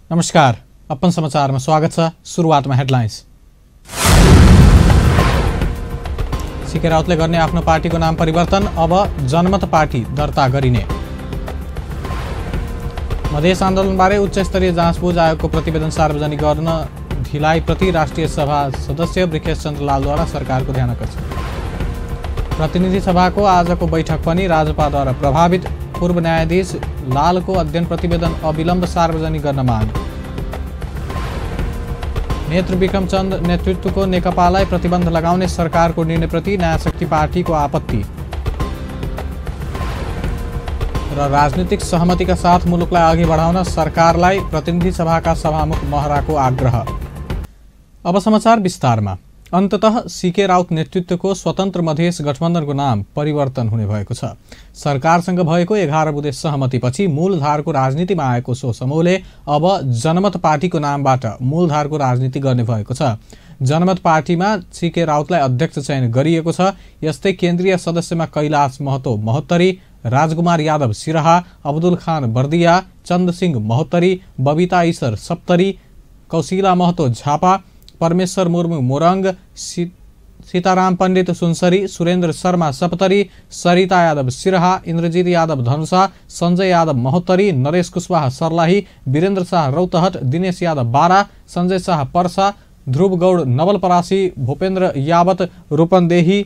नमस्कार, अपन समाचारमा स्वागत छ। सुरुवातमा हेडलाइन्स। सीके राउतले गर्ने आफ्नो पार्टीको नाम परिवर्तन, अब जनमत पार्टी दर्ता गरिने। मधेस आन्दोलनबारे उच्चस्तरीय जाँचबुझ आयोगको प्रतिवेदन सार्वजनिक गर्न ढिलाइ प्रति राष्ट्रिय सभा सदस्य ब्रिखेश चन्द्र लालद्वारा सरकारको ध्यान आकर्षण। प्रतिनिधि सभाको आजको बैठक पनि राजपाद्वारा प्रभावित, पूर्व न्यायाधीश लालको अध्ययन प्रतिवेदन अविलम्ब सार्वजनिक गर्न माग। नेत्र विक्रमचन्द नेतृत्वको नेकपालाई प्रतिबन्ध लगाउने सरकारको निर्णयप्रति नयाँ शक्ति पार्टीको आपत्ति र राजनीतिक सहमतिका साथ मुलुकलाई अघि बढाउन सरकारलाई प्रतिनिधि सभाका सभामुख महराको आग्रह। अब समाचार विस्तारमा। अन्ततः सीके राउत नेतृत्वको स्वतन्त्र मधेस गठबन्धनको नाम परिवर्तन हुने भएको छ। सरकारसँग भएको 11 बुँदे सहमतिपछि मूलधारको राजनीतिमा आएको सो समूहले अब जनमत पार्टीको नामबाट मूलधारको राजनीति गर्ने भएको छ। जनमत पार्टीमा सीके राउतलाई अध्यक्ष चयन गरिएको छ। यस्तै केन्द्रीय सदस्यमा कैलाश महतो महोत्तरी, राजकुमार यादव सिराहा, अब्दुल खान बर्दिया, चन्दसिंह महोत्तरी, बबिता ईश्वर सप्तरी, कौशिला महतो झापा, परमेश्वर मुर्मू मोरङ, सीताराम पण्डित सुनसरी, सुरेन्द्र शर्मा सप्तरी, सरिता यादव सिराहा, इन्द्रजित यादव धनुषा, सञ्जय यादव महोत्तरी, नरेश कुशवाहा सर्लाही, वीरेन्द्र शाह रौतहट, दिनेश यादव बारा, सञ्जय शाह पर्सा, ध्रुव गौड नवलपरासी, भूपेन्द्र यावत रूपन्देही,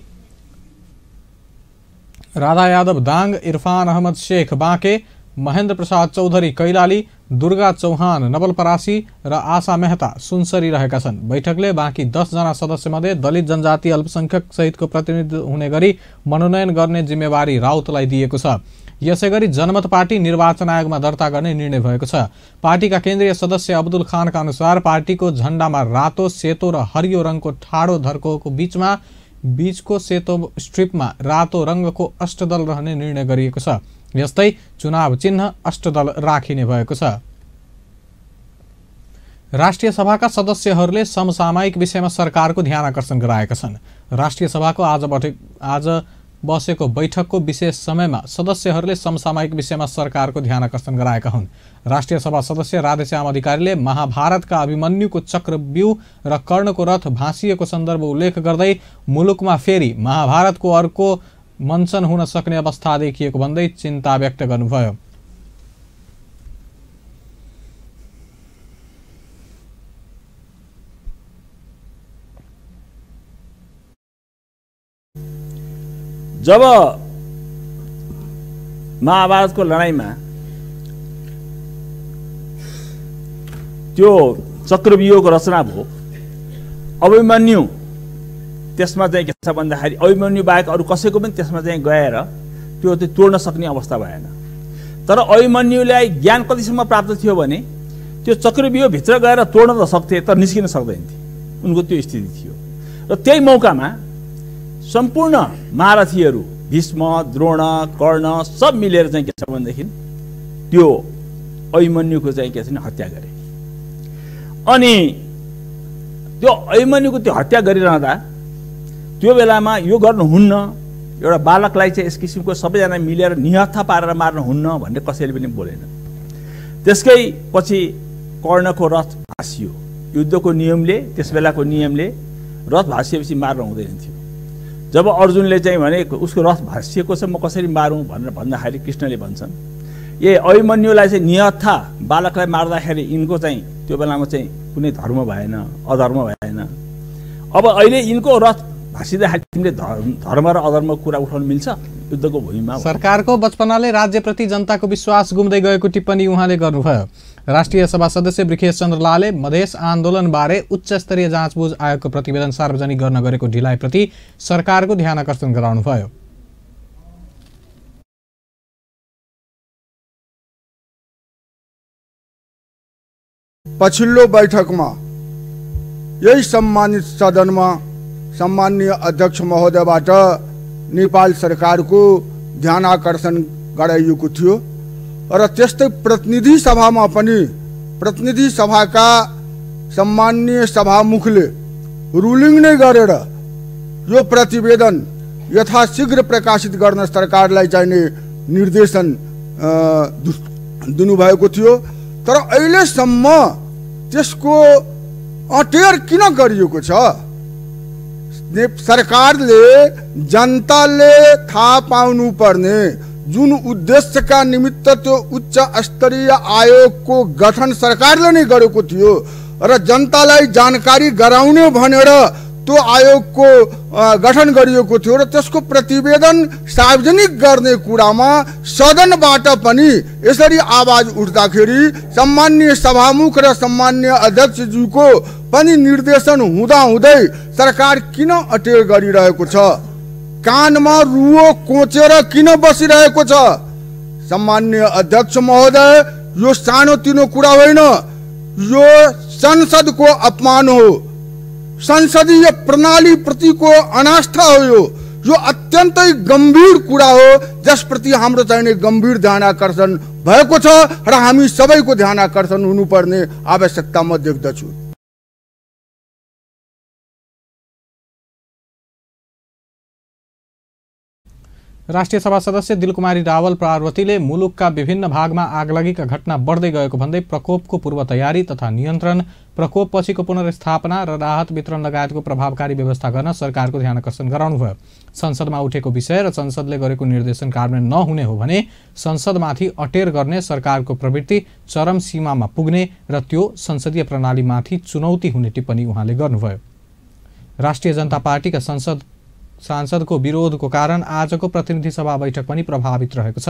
राधा यादव दाङ, इरफान अहमद शेख बाँके, महेन्द्र प्रसाद चौधरी कैलाली, दुर्गा चौहान नवलपरासी र आशा मेहता सुनसरी रहेका छन्। बैठकले बाँकी 10 जना सदस्यमध्ये दलित जनजाति अल्पसंख्यक सहितको प्रतिनिधि हुने गरी मनोनयन गर्ने जिम्मेवारी राउतलाई दिएको छ। यसैगरी जनमत पार्टी निर्वाचन आयोगमा दर्ता गर्ने निर्णय भएको छ। पार्टीका केन्द्रीय सदस्य अब्दुल खानका अनुसार पार्टीको झण्डामा रातो, सेतो र हरियो रङको ठाडो धर्कोको बीचको सेतो स्ट्रिपमा रातो रङको अष्टदल रहने निर्णय गरिएको छ। यस्तै चुनाव चिन्ह अष्टदल राखिने भएको छ। राष्ट्रिय सभाका सदस्यहरूले समसामयिक विषयमा सरकारको ध्यान आकर्षण गराएका छन्। राष्ट्रिय सभाको आज बसेको बैठकको विशेष समयमा सदस्यहरूले समसामयिक विषयमा सरकारको ध्यान आकर्षण गराएका हुन्। राष्ट्रिय सभा सदस्य राधेश्याम अधिकारीले महाभारतका अभिमन्युको चक्रव्यूह र कर्णको रथ भाँसिएको सन्दर्भ उल्लेख गर्दै मुलुकमा फेरि महाभारतको अर्को मञ्चन हुन सक्ने अवस्था देखिएको भन्दै चिन्ता व्यक्त गर्नुभयो। जब महाभारतको लडाईँमा त्यो चक्रव्यूहको रचना भयो, अभिमन्यु त्यसमा चाहिँ के छ भन्दाखेरि अभिमन्यु बाहेक अरू कसैको पनि त्यसमा चाहिँ गएर त्यो तोड्न सक्ने अवस्था भएन। तर अभिमन्युलाई ज्ञान कतिसम्म प्राप्त थियो भने त्यो चक्रव्यूहभित्र गएर तोड्न त सक्थे, तर निस्किन सक्दैन थिए। उनको त्यो स्थिति थियो र त्यही मौकामा सम्पूर्ण महारथीहरू भीष्म, द्रोण, कर्ण सब मिलेर चाहिँ के छ भनेदेखि त्यो अभिमन्युको चाहिँ के छ भने हत्या गरे। अनि त्यो अभिमन्युको त्यो हत्या गरिरहँदा त्यो बेलामा यो गर्नुहुन्न, एउटा बालकलाई चाहिँ यस किसिमको सबैजना मिलेर निहत्था पारेर मार्नुहुन्न भन्ने कसैले पनि बोलेन। त्यसकै पछि कर्णको रथ भाँसियो। युद्धको नियमले, त्यस बेलाको नियमले रथ भाँसिएपछि मार्न हुँदैन थियो। जब अर्जुनले चाहिँ भने उसको रथ भाँसिएको छ, म कसरी मारौँ भनेर भन्दाखेरि कृष्णले भन्छन् ए अभिमन्युलाई चाहिँ निहत्था बालकलाई मार्दाखेरि यिनको चाहिँ त्यो बेलामा चाहिँ कुनै धर्म भएन, अधर्म भएन। अब अहिले यिनको रथ भाँसिँदाखेरि तिमीले धर्म र अधर्मको कुरा उठाउन मिल्छ युद्धको भूमिमा? सरकारको बचपनाले राज्यप्रति जनताको विश्वास गुम्दै गएको टिप्पणी उहाँले गर्नुभयो। राष्ट्रिय सभा सदस्य ब्रिखेश चन्द्र लालले मधेस आन्दोलनबारे उच्चस्तरीय जाँचबुझ आयोगको प्रतिवेदन सार्वजनिक गर्न गरेको ढिलाइप्रति सरकारको ध्यान आकर्षण गराउनुभयो। पछिल्लो बैठकमा यही सम्मानित सदनमा सम्माननीय अध्यक्ष महोदयबाट नेपाल सरकारको ध्यान आकर्षण गराइएको थियो र त्यस्तै प्रतिनिधि सभामा पनि प्रतिनिधि सभाका सम्माननीय सभामुखले रुलिङ नै गरेर यो प्रतिवेदन यथाशीघ्र प्रकाशित गर्न सरकारलाई चाहिने निर्देशन दिनुभएको थियो। तर अहिलेसम्म त्यसको अटेर किन गरिएको छ? सरकारले जनताले थाहा पाउनु पर्ने जुन उद्देश्यका निमित्त त्यो उच्च स्तरीय आयोगको गठन सरकारले नै गरेको थियो र जनतालाई जानकारी गराउने भनेर त्यो आयोगको गठन गरिएको थियो र त्यसको प्रतिवेदन सार्वजनिक गर्ने कुरामा सदनबाट पनि यसरी आवाज उठ्दाखेरि सम्माननीय सभामुख र सम्माननीय अध्यक्षज्यूको पनि निर्देशन हुँदाहुँदै सरकार किन अटेर गरिरहेको छ? कानमा रुओ कोचेर किन बसिरहेको छ? सम्माननीय अध्यक्ष महोदय, यो सानोतिनो कुरा होइन, यो संसदको अपमान हो, संसदीय प्रणाली प्रतिको अनास्था हो। यो अत्यन्तै गम्भीर कुरा हो जसप्रति हाम्रो चाहिँ गम्भीर ध्यानाकर्षण भएको छ र हामी सबैको ध्यानाकर्षण हुनुपर्ने आवश्यकता म देख्दछु। राष्ट्रिय सभा सदस्य दिलकुमारी रावल पार्वतीले मुलुकका विभिन्न भागमा आगलागीका घटना बढ्दै गएको भन्दै प्रकोपको पूर्व तयारी तथा नियन्त्रण, प्रकोपपछिको पुनर्स्थापना र राहत वितरण लगायतको प्रभावकारी व्यवस्था गर्न सरकारको ध्यानाकर्षण गराउनुभयो। संसदमा उठेको विषय र संसदले गरेको निर्देशन कार्यान्वयन नहुने हो भने संसदमाथि अटेर गर्ने सरकारको प्रवृत्ति चरम सीमामा पुग्ने र त्यो संसदीय प्रणालीमाथि चुनौती हुने टिप्पणी उहाँले गर्नुभयो। राष्ट्रिय जनता पार्टीका सांसदको विरोधको कारण आजको प्रतिनिधि सभा बैठक पनि प्रभावित रहेको छ।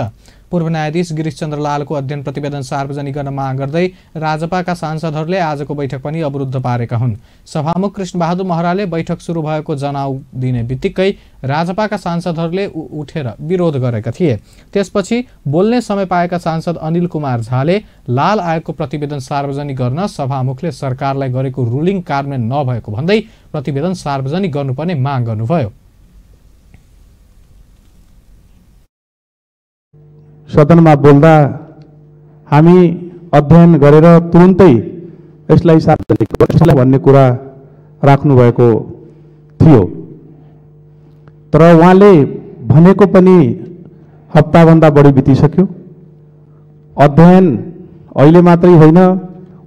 पूर्व न्यायाधीश गिरीश चन्द्र लालको अध्ययन प्रतिवेदन सार्वजनिक गर्न माग गर्दै राजपाका सांसदहरूले आजको बैठक पनि अवरुद्ध पारेका हुन्। सभामुख कृष्णबहादुर महराले बैठक सुरु भएको जनाउ दिने बित्तिकै राजपाका सांसदहरूले उठेर विरोध गरेका थिए। त्यसपछि बोल्ने समय पाएका सांसद अनिल कुमार झाले लाल आयोगको प्रतिवेदन सार्वजनिक गर्न सभामुखले सरकारलाई गरेको रुलिङ कार्यान्वयन नभएको भन्दै प्रतिवेदन सार्वजनिक गर्नुपर्ने माग गर्नुभयो। सदनमा बोल्दा हामी अध्ययन गरेर तुरुन्तै यसलाई सार्वजनिक गर्छौँ भन्ने कुरा राख्नु भएको थियो, तर उहाँले भनेको पनि हप्ताभन्दा बढी बितिसक्यो। अध्ययन अहिले मात्रै होइन,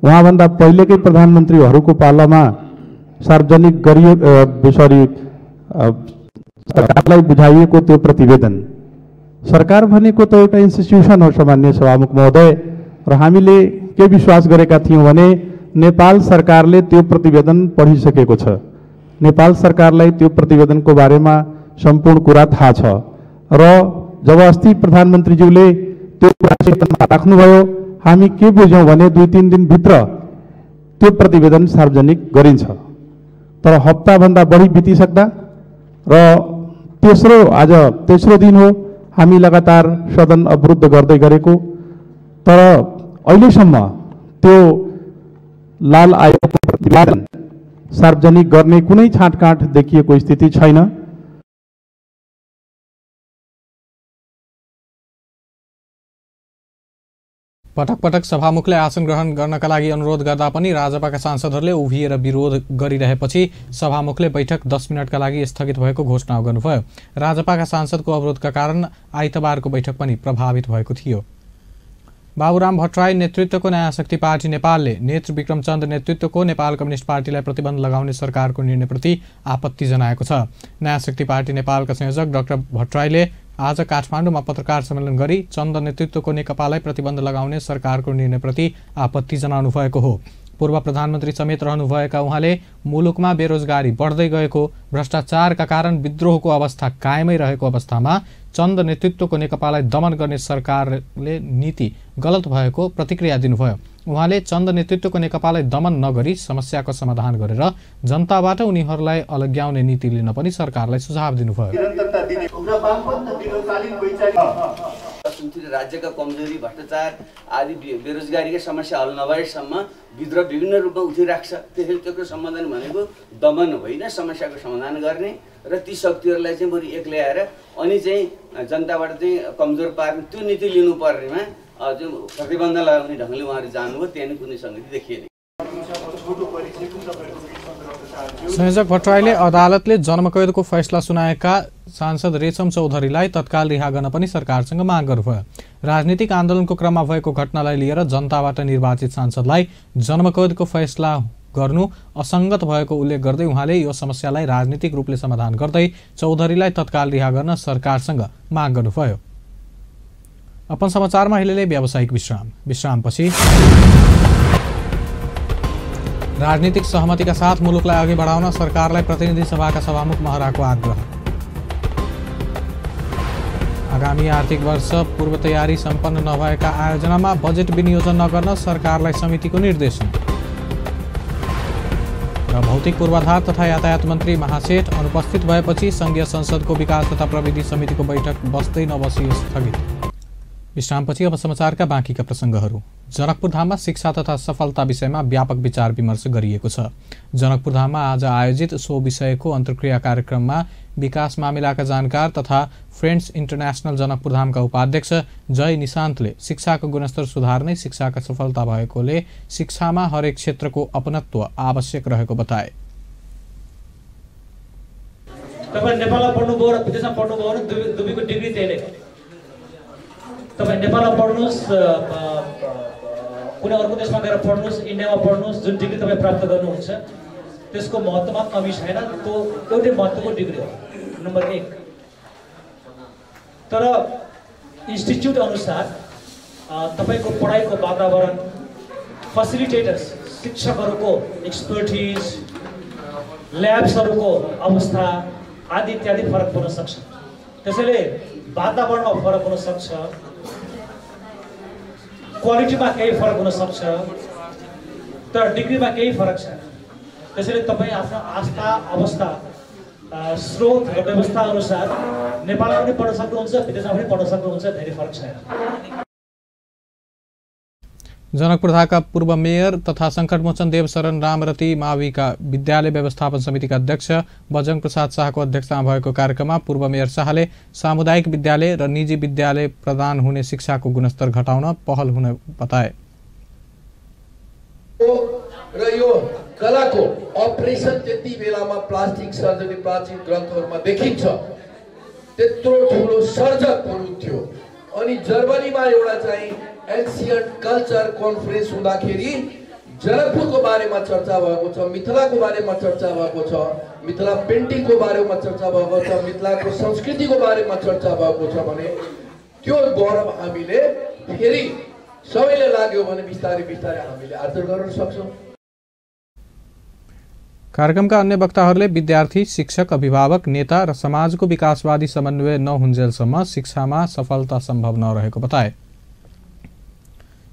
उहाँभन्दा पहिलेकै प्रधानमन्त्रीहरूको पालामा सार्वजनिक गरियो सरकारलाई बुझाइएको त्यो प्रतिवेदन। सरकार भनेको त एउटा इन्स्टिट्युसन हो सामान्य सभामुख महोदय, र हामीले के विश्वास गरेका थियौँ भने नेपाल सरकारले त्यो प्रतिवेदन पढिसकेको छ, नेपाल सरकारलाई त्यो प्रतिवेदनको बारेमा सम्पूर्ण कुरा थाहा छ र जब अस्ति प्रधानमन्त्रीज्यूले त्यो कुरा सदनमा राख्नुभयो, हामी के बुझ्यौँ भने 2-3 दिनभित्र त्यो प्रतिवेदन सार्वजनिक गरिन्छ। तर हप्ताभन्दा बढी बितिसक्दा र आज तेस्रो दिन हो हामी लगातार सदन अवरुद्ध गर्दै गरेको, तर अहिलेसम्म त्यो लाल आयोगको प्रतिवेदन सार्वजनिक गर्ने कुनै छाँटकाँट देखिएको स्थिति छैन। पटक पटक सभामुखले आसन ग्रहण गर्नका लागि अनुरोध गर्दा पनि राजपाका सांसदहरूले उभिएर विरोध गरिरहेपछि सभामुखले बैठक 10 मिनटका लागि स्थगित भएको घोषणा गर्नुभयो। राजपाका सांसदको अवरोधका कारण आइतबारको बैठक पनि प्रभावित भएको थियो। बाबुराम भट्टराई नेतृत्वको नयाँ शक्ति पार्टी नेपालले नेत्र विक्रमचन्द नेतृत्वको नेपाल कम्युनिस्ट पार्टीलाई प्रतिबन्ध लगाउने सरकारको निर्णयप्रति आपत्ति जनाएको छ। नयाँ शक्ति पार्टी नेपालका संयोजक डाक्टर भट्टराईले आज काठमाडौँमा पत्रकार सम्मेलन गरी चन्द नेतृत्वको नेकपालाई प्रतिबन्ध लगाउने सरकारको निर्णयप्रति आपत्ति जनाउनु भएको हो। पूर्व प्रधानमन्त्री समेत रहनुभएका उहाँले मुलुकमा बेरोजगारी बढ्दै गएको, भ्रष्टाचारका कारण विद्रोहको अवस्था कायमै रहेको अवस्थामा चन्द नेतृत्वको नेकपालाई दमन गर्ने सरकारले नीति गलत भएको प्रतिक्रिया दिनुभयो। उहाँले चन्द नेतृत्वको नेकपालाई दमन नगरी समस्याको समाधान गरेर जनताबाट उनीहरूलाई अलग्याउने नीति लिन पनि सरकारलाई सुझाव दिनुभयो। राज्यका कमजोरी, भ्रष्टाचार आदि बेरोजगारीकै समस्या हल नभएसम्म विद्रोह विभिन्न रूपमा उठिराख्छ। त्यसैले त्यसको समाधान भनेको दमन होइन, समस्याको समाधान गर्ने र ती शक्तिहरूलाई चाहिँ बरु एक ल्याएर अनि चाहिँ जनताबाट चाहिँ कमजोर पार्ने त्यो नीति लिनुपर्नेमा चाहिँ प्रतिबन्ध लगाउने ढङ्गले उहाँहरू जानुभयो। त्यहाँ कुनै सङ्गति देखिएन। संयोजक भट्टराईले अदालतले जन्मकैदको फैसला सुनाएका सांसद रेशम चौधरीलाई तत्काल रिहा गर्न पनि सरकारसँग माग गर्नुभयो। राजनीतिक आन्दोलनको क्रममा भएको घटनालाई लिएर जनताबाट निर्वाचित सांसदलाई जन्मकैदको फैसला गर्नु असङ्गत भएको उल्लेख गर्दै उहाँले यो समस्यालाई राजनीतिक रूपले समाधान गर्दै चौधरीलाई तत्काल रिहा गर्न सरकारसँग माग गर्नुभयो। अपन समाचारमा अहिले व्यावसायिक विश्रामपछि राजनीतिक सहमतिका साथ मुलुकलाई अघि बढाउन सरकारलाई प्रतिनिधि सभाका सभामुख महराको आग्रह। आगामी आर्थिक वर्ष पूर्व तयारी सम्पन्न नभएका आयोजनामा बजेट विनियोजन नगर्न सरकारलाई समितिको निर्देशन। र भौतिक पूर्वाधार तथा यातायात मन्त्री महासेठ अनुपस्थित भएपछि संघीय संसदको विकास तथा प्रविधि समितिको बैठक बस्दै नबसी स्थगित। विश्रामपछि अब समाचारका बाँकीका प्रसङ्गहरू। जनकपुरधाममा शिक्षा तथा सफलता विषयमा व्यापक विचार विमर्श गरिएको छ। जनकपुरधाममा आज आयोजित सो विषयको अन्तर्क्रिया कार्यक्रममा विकास मामिलाका जानकार तथा फ्रेन्ड्स इन्टरनेसनल जनकपुरधामका उपाध्यक्ष जय निशान्तले शिक्षाको गुणस्तर सुधार्नै शिक्षाका सफलता भएकोले शिक्षामा हरेक क्षेत्रको अपनत्व आवश्यक रहेको बताए। तपाईं नेपालमा पढ्नुभयो र विदेशमा पढ्नुभयो भने दुवैको डिग्री त्यही नै। तपाईं नेपालमा पढ्नुहोस्, कुनै अर्को देशमा गएर पढ्नुहोस्, इन्डियामा पढ्नुहोस्, जुन डिग्री तपाईँ प्राप्त गर्नुहुन्छ त्यसको महत्त्वमा कमी छैन। त्यो एउटै महत्त्वको डिग्री हो, नम्बर 1। तर इन्स्टिट्युट अनुसार तपाईँको पढाइको वातावरण, फेसिलिटेटर्स, शिक्षकहरूको एक्सपर्टिज, ल्याब्सहरूको अवस्था आदि इत्यादि फरक पर्न सक्छ। त्यसैले वातावरणमा फरक हुन सक्छ, क्वालिटीमा केही फरक हुन सक्छ, तर डिग्रीमा केही फरक छैन। त्यसैले तपाईँ आफ्नो आस्था, अवस्था, स्रोत र व्यवस्था अनुसार नेपालमा पनि पढ्न सक्नुहुन्छ, विदेशमा पनि पढ्न सक्नुहुन्छ, धेरै फरक छैन। जनकपुरधामका पूर्व मेयर तथा सङ्कटमोचन देवशरण रामरती माविका विद्यालय व्यवस्थापन समितिका अध्यक्ष बजरंग प्रसाद शाहको अध्यक्षतामा भएको कार्यक्रममा पूर्व मेयर शाहले सामुदायिक विद्यालय र निजी विद्यालय प्रदान हुने शिक्षाको गुणस्तर घटाउन पहल हुने बताए। र यो कलाको अपरेसन त्यति बेलामा प्लास्टिक सर्जरी प्राचीन ग्रन्थहरूमा देखिन्छ, त्यत्रो ठुलो सर्जक हुनुहुन्थ्यो। अनि जर्मनीमा एउटा चाहिँ एन्सियन्ट कल्चर कन्फरेन्स हुँदाखेरि जनकपुरको बारेमा चर्चा भएको छ, मिथिलाको बारेमा चर्चा भएको छ, मिथिला पेन्टिङको बारेमा चर्चा भएको छ, मिथिलाको संस्कृतिको बारेमा चर्चा भएको छ भने त्यो गौरव हामीले फेरि सबैले लाग्यो भने बिस्तारै बिस्तारै हामीले आदर गर्न सक्छौँ। कार्यक्रमका अन्य वक्ताहरूले विद्यार्थी, शिक्षक, अभिभावक, नेता र समाजको विकासवादी समन्वय नहुन्जेलसम्म शिक्षामा सफलता सम्भव नरहेको बताए।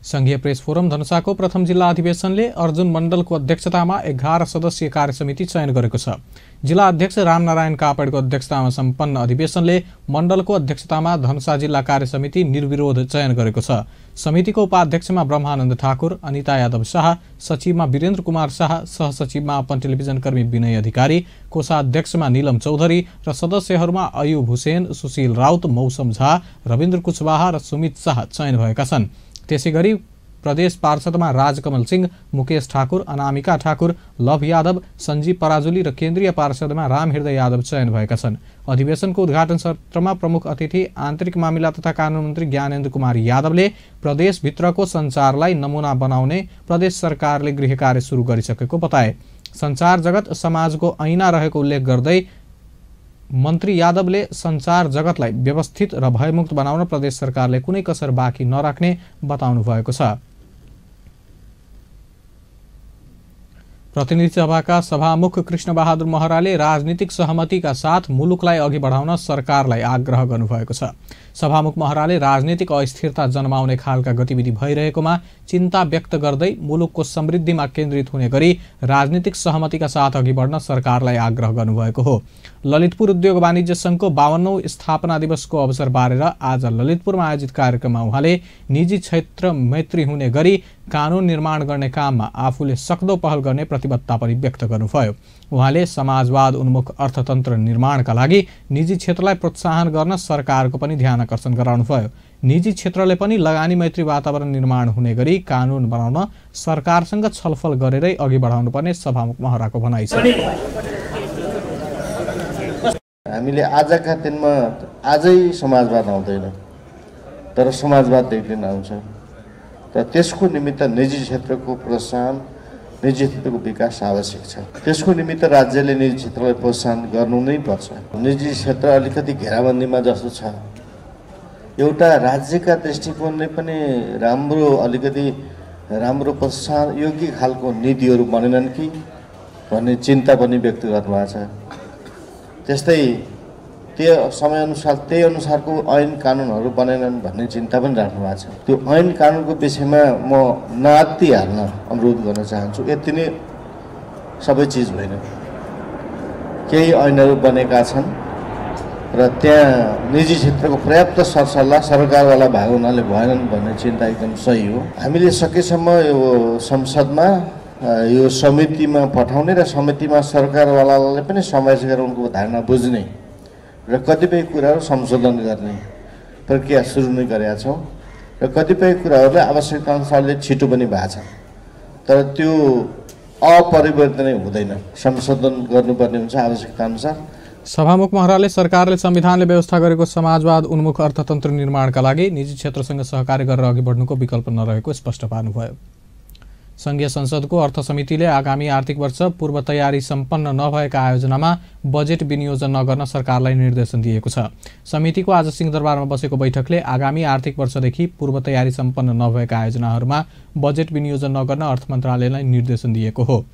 संघीय प्रेस फोरम धनुषाको प्रथम जिल्ला अधिवेशनले अर्जुन मण्डलको अध्यक्षतामा 11 सदस्यीय कार्यसमिति चयन गरेको छ। जिल्ला अध्यक्ष रामनारायण कापडको अध्यक्षतामा सम्पन्न अधिवेशनले मण्डलको अध्यक्षतामा धनुषा जिल्ला कार्यसमिति निर्विरोध चयन गरेको छ। समितिको उपाध्यक्षमा ब्रह्मानन्द ठाकुर, अनिता यादव शाह, सचिवमा वीरेन्द्र कुमार शाह, सहसचिवमा अपन टेलिभिजन कर्मी विनय अधिकारी, कोषाध्यक्षमा नीलम चौधरी र सदस्यहरूमा अयुब हुसेन, सुशील राउत, मौसम झा, रविन्द्र कुशवाहा र सुमित शाह चयन भएका छन्। त्यसैगरी प्रदेश पार्षदमा राजकमल सिंह, मुकेश ठाकुर, अनामिका ठाकुर, लभ यादव, सञ्जीव पराजुली र केन्द्रीय पार्षदमा रामहृदय यादव चयन भएका छन्। अधिवेशनको उद्घाटन सत्रमा प्रमुख अतिथि आन्तरिक मामिला तथा कानुन मन्त्री ज्ञानेन्द्र कुमार यादवले प्रदेशभित्रको सञ्चारलाई नमुना बनाउने प्रदेश सरकारले गृह कार्य सुरु गरिसकेको बताए। सञ्चार जगत समाजको ऐना रहेको उल्लेख गर्दै मन्त्री यादवले सञ्चार जगतलाई व्यवस्थित र भयमुक्त बनाउन प्रदेश सरकारले कुनै कसर बाँकी नराख्ने बताउनु भएको छ। प्रतिनिधि सभाका सभामुख कृष्णबहादुर महराले राजनीतिक सहमतिका साथ मुलुकलाई अघि बढाउन सरकारलाई आग्रह गर्नुभएको छ। सभामुख महराले राजनीतिक अस्थिरता जन्माउने खालका गतिविधि भइरहेकोमा चिन्ता व्यक्त गर्दै मुलुकको समृद्धिमा केन्द्रित हुने गरी राजनीतिक सहमतिका साथ अघि बढ्न सरकारलाई आग्रह गर्नुभएको हो। ललितपुर उद्योग वाणिज्य संघको 52औं स्थापना दिवसको अवसर बारेर आज ललितपुरमा आयोजित कार्यक्रममा उहाँले निजी क्षेत्र मैत्री हुने गरी कानुन निर्माण गर्ने काममा आफूले सक्दो पहल गर्ने प्रतिबद्धता पनि व्यक्त गर्नुभयो। उहाँले समाजवाद उन्मुख अर्थतन्त्र निर्माणका लागि निजी क्षेत्रलाई प्रोत्साहन गर्न सरकारको पनि ध्यान आकर्षण गराउनुभयो। निजी क्षेत्रले पनि लगानी मैत्री वातावरण निर्माण हुने गरी कानुन बनाउन सरकारसँग छलफल गरेरै अघि बढाउनुपर्ने सभामुख महराको भनाइ छ। हामीले आजका दिनमा आजै समाजवाद आउँदैन, तर समाजवाद एक दिन आउँछ। र त्यसको निमित्त निजी क्षेत्रको प्रोत्साहन, निजी क्षेत्रको विकास आवश्यक छ। त्यसको निमित्त राज्यले निजी क्षेत्रलाई प्रोत्साहन गर्नु नै पर्छ। निजी क्षेत्र अलिकति घेराबन्दीमा जस्तो छ। एउटा राज्यका दृष्टिकोणले पनि अलिकति राम्रो प्रोत्साहन योग्य खालको नीतिहरू बनेनन् कि भन्ने चिन्ता पनि व्यक्त गर्नुभएको छ। त्यस्तै त्यो समयअनुसार त्यही अनुसारको ऐन कानुनहरू बनेनन् भन्ने चिन्ता पनि राख्नु भएको छ। त्यो ऐन कानुनको विषयमा म नआत्ति हाल्न अनुरोध गर्न चाहन्छु। यति नै सबै चिज होइन, केही ऐनहरू बनेका छन् र त्यहाँ निजी क्षेत्रको पर्याप्त सरसल्लाह सरकारवाला भाग हुनाले भएनन् भन्ने चिन्ता एकदम सही हो। हामीले सकेसम्म यो संसदमा यो समितिमा पठाउने र समितिमा सरकारवालाले पनि समावेश गरेर उनको धारणा बुझ्ने र कतिपय कुराहरू संशोधन गर्ने प्रक्रिया सुरु नै गरेका छौँ र कतिपय कुराहरूलाई आवश्यकता अनुसारले छिटो पनि भएको छ। तर त्यो अपरिवर्तनै हुँदैन, संशोधन गर्नुपर्ने हुन्छ आवश्यकता अनुसार। सभामुख महराले सरकारले संविधानले व्यवस्था गरेको समाजवाद उन्मुख अर्थतन्त्र निर्माणका लागि निजी क्षेत्रसँग सहकार्य गरेर अघि बढ्नुको विकल्प नरहेको स्पष्ट पार्नुभयो। संघीय संसदको अर्थ समितिले आगामी आर्थिक वर्ष पूर्व तयारी सम्पन्न नभएका आयोजनामा बजेट विनियोजन नगर्न सरकारलाई निर्देशन दिएको छ। समितिको आज सिंहदरबारमा बसेको बैठकले आगामी आर्थिक वर्षदेखि पूर्व तयारी सम्पन्न नभएका आयोजनाहरूमा बजेट विनियोजन नगर्न अर्थ मन्त्रालयलाई निर्देशन दिएको हो।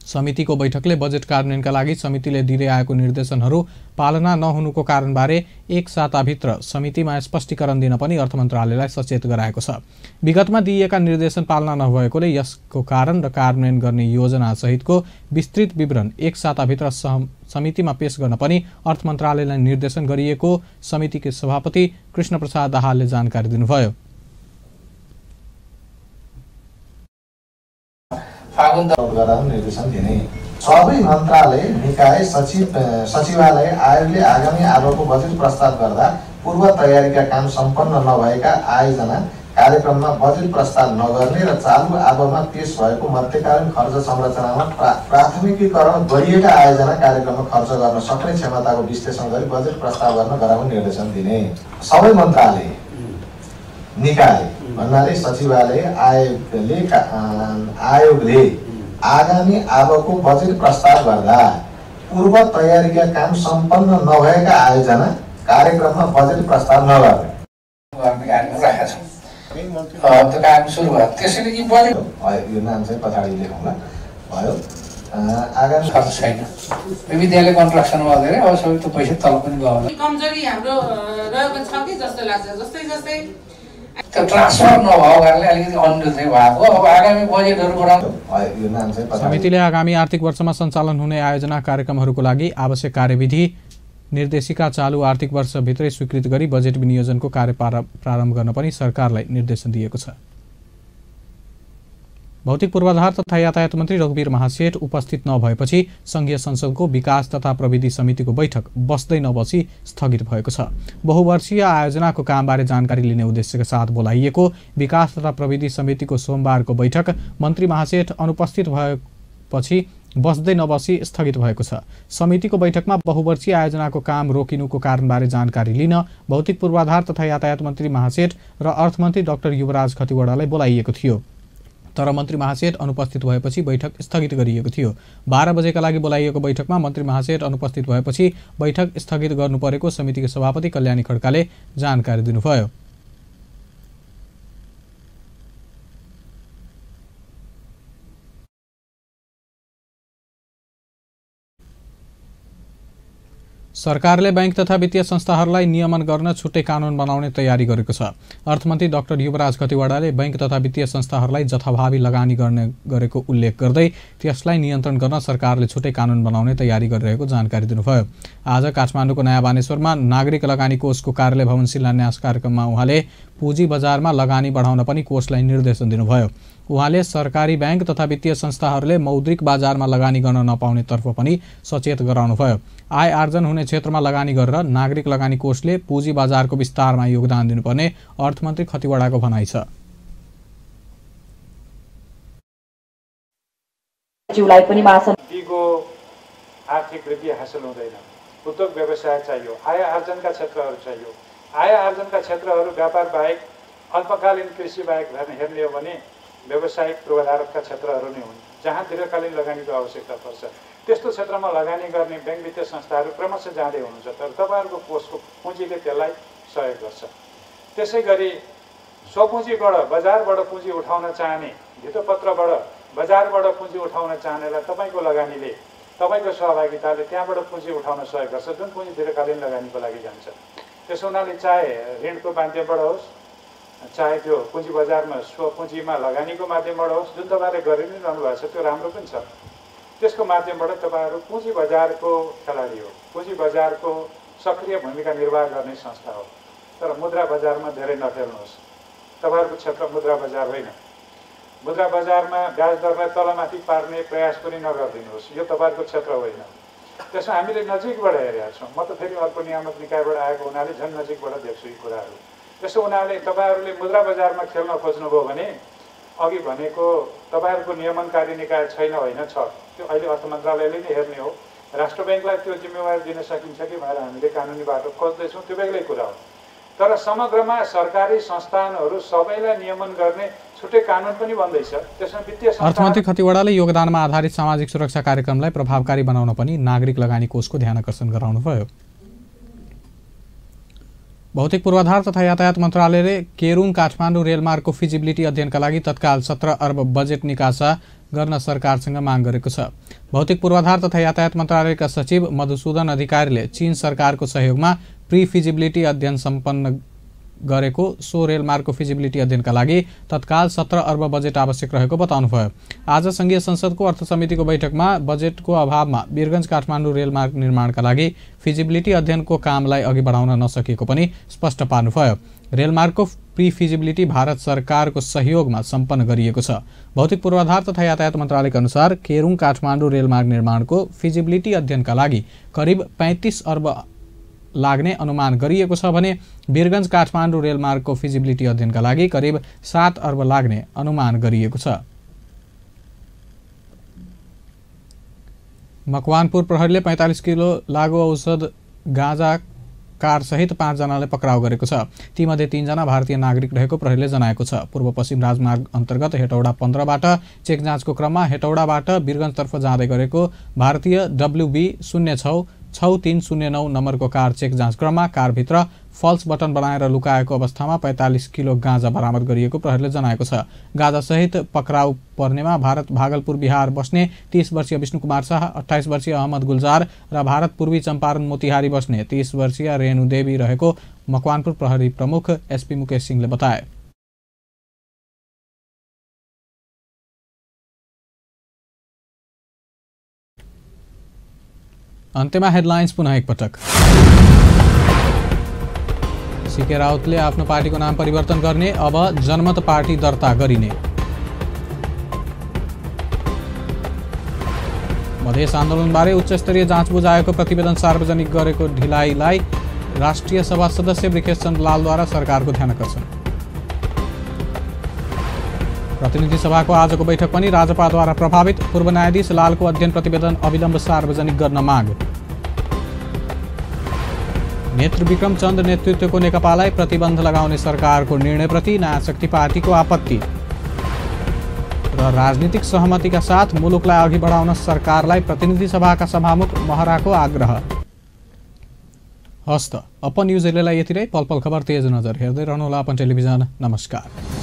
समितिको बैठकले बजेट कार्यान्वयनका लागि समितिले दिँदै आएको निर्देशनहरू पालना नहुनुको कारणबारे एक साताभित्र समितिमा स्पष्टीकरण दिन पनि अर्थ मन्त्रालयलाई सचेत गराएको छ। विगतमा दिइएका निर्देशन पालना नभएकोले यसको कारण र कार्यान्वयन गर्ने योजना सहितको विस्तृत विवरण एक साताभित्र समितिमा पेश गर्न पनि अर्थ मन्त्रालयलाई निर्देशन गरिएको समितिका सभापति कृष्णप्रसाद दाहालले जानकारी दिनुभयो। निर्देशन दिने सबै मन्त्रालय, निकाय, सचिवालय, आयोगले आगामी आबको बजेट प्रस्ताव गर्दा पूर्व तयारीका काम सम्पन्न नभएका आयोजना कार्यक्रममा बजेट प्रस्ताव नगर्ने र चालु आबमा पेश भएको मध्यकालीन खर्च संरचनामा प्राथमिकीकरण गरिएका आयोजना कार्यक्रममा खर्च गर्न सक्ने क्षमताको विश्लेषण गरी बजेट प्रस्ताव गर्न गराउने निर्देशन दिने। सबै मन्त्रालय, निकाय भन्नाले सचिवालय, आयोगले आगामी आबको बजेट प्रस्ताव गर्दा पूर्व तयारीका काम सम्पन्न नभएका आयोजना कार्यक्रममा बजेट प्रस्ताव नगर्ने त्यो काम सुरु भयो। त्यसैले कि बजेट यो नाम चाहिँ पछाडि लेखौँला भयो। आगामी खर्च छैन, विद्यालय कन्स्ट्रक्सनमा धेरै अब सबै त्यो पैसा तल पनि गयो। कमजोरी हाम्रो रहेको छ कि जस्तो लाग्छ। जस्तै त्यो ट्रान्सफर नभएको कारणले अलिकति अन्य चाहिँ भएको। अब आगामी बजेटहरू बनाउनु यो नाम चाहिँ समितिले आगामी आर्थिक वर्षमा सञ्चालन हुने आयोजना कार्यक्रमहरूको लागि आवश्यक कार्यविधि निर्देशिका चालु आर्थिक वर्षभित्रै स्वीकृत गरी बजेट विनियोजनको कार्य प्रारम्भ गर्न पनि सरकारलाई निर्देशन दिएको छ। भौतिक पूर्वाधार तथा यातायात मन्त्री रघुवीर महासेठ उपस्थित नभएपछि संघीय संसदको विकास तथा प्रविधि समितिको बैठक बस्दै नबसी स्थगित भएको छ। बहुवर्षीय आयोजनाको कामबारे जानकारी लिने उद्देश्यका साथ बोलाइएको विकास तथा प्रविधि समितिको सोमबारको बैठक मन्त्री महासेठ अनुपस्थित भएपछि बस्दै नबसी स्थगित भएको छ। समितिको बैठकमा बहुवर्षीय आयोजनाको काम रोकिनुको कारणबारे जानकारी लिन भौतिक पूर्वाधार तथा यातायात मन्त्री महासेठ र अर्थमन्त्री डाक्टर युवराज खतिवड़ालाई बोलाइएको थियो। तर मन्त्री महासेठ अनुपस्थित भएपछि बैठक स्थगित गरिएको थियो। 12 बजेका लागि बोलाइएको बैठकमा मन्त्री महासेठ अनुपस्थित भएपछि बैठक स्थगित गर्नु परेको समितिको सभापति कल्याणी खड्काले जानकारी दिनुभयो। सरकारले बैंक तथा वित्तीय संस्थाहरूलाई नियमन गर्न छुट्टै कानुन बनाउने तयारी गरेको छ। अर्थमन्त्री डाक्टर युवराज खतिवडाले बैंक तथा वित्तीय संस्थाहरूलाई जथाभावी लगानी गर्ने गरेको उल्लेख गर्दै त्यसलाई नियन्त्रण गर्न सरकारले छुट्टै कानुन बनाउने तयारी गरिरहेको जानकारी दिनुभयो। आज काठमाडौँको नयाँ बानेश्वरमा नागरिक लगानी कोषको कार्यालय भवन शिलान्यास कार्यक्रममा उहाँले पुँजी बजारमा लगानी बढाउन पनि कोषलाई निर्देशन दिनुभयो। उहाँले सरकारी बैंक तथा वित्तीय संस्थाहरूले मौद्रिक बजारमा लगानी गर्न नपाउने तर्फ पनि सचेत गराउनुभयो। आय आर्जन हुने क्षेत्रमा लगानी गरेर नागरिक लगानी कोषले पुँजी बजारको विस्तारमा योगदान दिनुपर्ने अर्थमन्त्री खतिवडाको भनाइ छ। आर्थिक वृद्धि हासिल हुँदैन, उद्योग व्यवसाय चाहियो, आय आर्जनका क्षेत्रहरू चाहियो। आय आर्जनका क्षेत्रहरू व्यापार बाहेक अल्पकालीन कृषि बाहेक हेर्ने हो भने व्यावसायिक पूर्वाधारका क्षेत्रहरू नै हुन् जहाँ दीर्घकालीन लगानीको आवश्यकता पर्छ। त्यस्तो क्षेत्रमा लगानी गर्ने बैंक वित्तीय संस्थाहरू क्रमशः जाँदै हुनुहुन्छ, तर तपाईँहरूको कोषको पुँजीले त्यसलाई सहयोग गर्छ। त्यसै गरी स्वपुँजीबाट बजारबाट पुँजी उठाउन चाहने, धितोपत्रबाट बजारबाट पुँजी उठाउन चाहनेलाई तपाईँको लगानीले, तपाईँको सहभागिताले त्यहाँबाट पुँजी उठाउन सहयोग गर्छ, जुन पुँजी दीर्घकालीन लगानीको लागि जान्छ। त्यसो हुनाले चाहे ऋणको माध्यमबाट होस्, चाहे त्यो पुँजी बजारमा स्वपुँजीमा लगानीको माध्यमबाट होस्, जुन तपाईँहरूले गरि नै रहनु भएको छ त्यो राम्रो पनि छ। त्यसको माध्यमबाट तपाईँहरू पुँजी बजारको खेलाडी हो, पुँजी बजारको सक्रिय भूमिका निर्वाह गर्ने संस्था हो। तर मुद्रा बजारमा धेरै नखेल्नुहोस्। तपाईँहरूको क्षेत्र मुद्रा बजार होइन। मुद्रा बजारमा ब्याज दरलाई तलमाथि पार्ने प्रयास पनि नगरिदिनुहोस्, यो तपाईँहरूको क्षेत्र होइन। त्यसमा हामीले नजिकबाट हेरेका छौँ। म त फेरि अर्को नियामक निकायबाट आएको हुनाले झन् नजिकबाट देख्छु यी कुराहरू। त्यसो हुनाले तपाईँहरूले मुद्रा बजारमा खेल्न खोज्नुभयो भने अघि भनेको तपाईँहरूको नियमनकारी निकाय छैन होइन, छ। त्यो अहिले अर्थ मन्त्रालयले नै हेर्ने हो। राष्ट्र ब्याङ्कलाई त्यो जिम्मेवारी दिन सकिन्छ कि भनेर हामीले कानुनी बाटो खोज्दैछौँ, त्यो बेग्लै कुरा हो। तर समग्रमा सरकारी संस्थानहरू सबैलाई नियमन गर्ने छुट्टै कानुन पनि बन्दैछ। त्यसमा वित्तीय अर्थमन्त्री खतिवडाले योगदानमा आधारित सामाजिक सुरक्षा कार्यक्रमलाई प्रभावकारी बनाउन पनि नागरिक लगानी कोषको ध्यान आकर्षण गराउनुभयो। भौतिक पूर्वाधार तथा यातायात मन्त्रालयले केरुङ काठमाडौँ रेलमार्गको फिजिबिलिटी अध्ययनका लागि तत्काल 17 अर्ब बजेट निकासा गर्न सरकारसँग माग गरेको छ। भौतिक पूर्वाधार तथा यातायात मन्त्रालयका सचिव मधुसूदन अधिकारीले चीन सरकारको सहयोगमा प्री फिजिबिलिटी अध्ययन सम्पन्न गरेको सो रेलमार्गको फिजिबिलिटी अध्ययनका लागि तत्काल 17 अर्ब बजेट आवश्यक रहेको बताउनुभयो। आज संघीय संसदको अर्थ समितिको बैठकमा बजेटको अभावमा वीरगञ्ज काठमाडौँ रेलमार्ग निर्माणका लागि फिजिबिलिटी अध्ययनको कामलाई अघि बढाउन नसकेको पनि स्पष्ट पार्नुभयो। रेलमार्गको प्री फिजिबिलिटी भारत सरकारको सहयोगमा सम्पन्न गरिएको छ। भौतिक पूर्वाधार तथा यातायात मन्त्रालयका अनुसार केरुङ काठमाडौँ रेलमार्ग निर्माणको फिजिबिलिटी अध्ययनका लागि करिब 35 अर्ब लाग्ने अनुमान गरिएको छ भने वीरगञ्ज काठमाडौँ रेलमार्गको फिजिबिलिटी अध्ययनका लागि करिब 7 अर्ब लाग्ने अनुमान गरिएको छ। मकवानपुर प्रहरीले 45 किलो लागु औषध गाँजा कारसहित 5 जनालाई पक्राउ गरेको छ। तीमध्ये 3 जना भारतीय नागरिक रहेको प्रहरीले जनाएको छ। पूर्व पश्चिम राजमार्ग अन्तर्गत हेटौडा 15बाट चेक जाँचको क्रममा हेटौडाबाट वीरगञ्जतर्फ जाँदै गरेको भारतीय WB 066309 नम्बरको कार चेक जाँच क्रममा कारभित्र फल्स बटन बनाएर लुकाएको अवस्थामा 45 किलो गाँजा बरामद गरिएको प्रहरीले जनाएको छ। गाँजासहित पक्राउ पर्नेमा भारत भागलपुर बिहार बस्ने 30 वर्षीय विष्णुकुमार शाह, 28 वर्षीय अहमद गुलजार र भारत पूर्वी चम्पारण मोतिहारी बस्ने 30 वर्षीय रेणु देवी रहेको मकवानपुर प्रहरी प्रमुख SP मुकेश सिंहले बताए। अन्त्यमा हेडलाइन्स पुनः एकपटक। सीके राउतले आफ्नो पार्टीको नाम परिवर्तन गर्ने, अब जनमत पार्टी दर्ता गरिने। मधेस आन्दोलनबारे उच्चस्तरीय जाँचबुझ आयोगको प्रतिवेदन सार्वजनिक गरेको ढिलाइलाई राष्ट्रिय सभा सदस्य ब्रिकेश चन्द्र लालद्वारा सरकारको ध्यानकर्षण। प्रतिनिधि सभाको आजको बैठक पनि राजपाद्वारा प्रभावित, पूर्व न्यायाधीश लालको अध्ययन प्रतिवेदन अविलम्ब सार्वजनिक गर्न माग। नेत्र विक्रम चन्द नेतृत्वको नेकपालाई प्रतिबन्ध लगाउने सरकारको निर्णयप्रति नयाँ शक्ति पार्टीको आपत्ति र राजनीतिक सहमतिका साथ मुलुकलाई अघि बढाउन सरकारलाई प्रतिनिधि सभाका सभामुख महराको आग्रह। हस्त अपन न्युज हेर्नेलाई यति नै। पल पल खबर तेज नजर हेर्दै रहनुहोला अपन टेलिभिजन। नमस्कार।